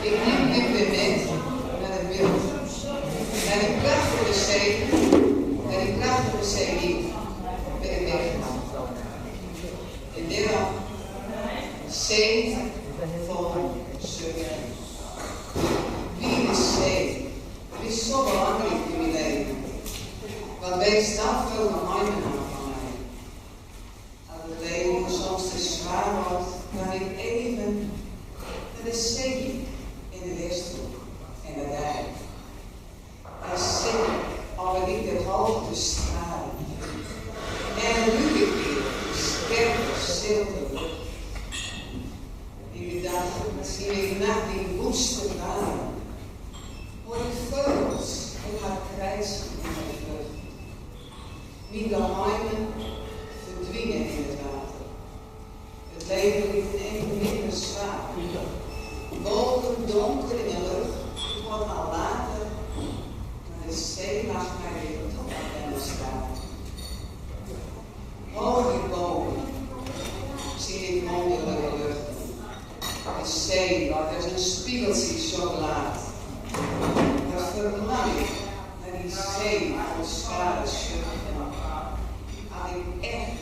Ik nim jim wer met nei de Bilt, nei dy prachtige see, nei dy prachtige seedyk by de Wicht. En dêrom, see fol suchten. Wide see, bist sa belangryk yn myn leven, want weist safolle geheimen ôf fan my. As it leven soms te swaar wordt, dan ik even nei de seedyk yn de Westhoek en by dy. Dêr sit ik op 'e dyk derhalve te staren en rûk ik weer de skerpe silte lucht. Yn gedachten syn ik nach dyn woeste waarm, hoor ik feugels en har krijsen yn de flucht. Myn geheimen ferdwine yn it water. It leven liket even minder swaar. Wolken donker yn 'e lucht, it wordt al later, mar de see lacht my weer toe as ik dêr sta. Hoog hierboven zie ik wonderlijke luchten. De see wat as in spigeltsje sa glad. Wat ferlang ik nei dy see fol sware suchten. As ik echt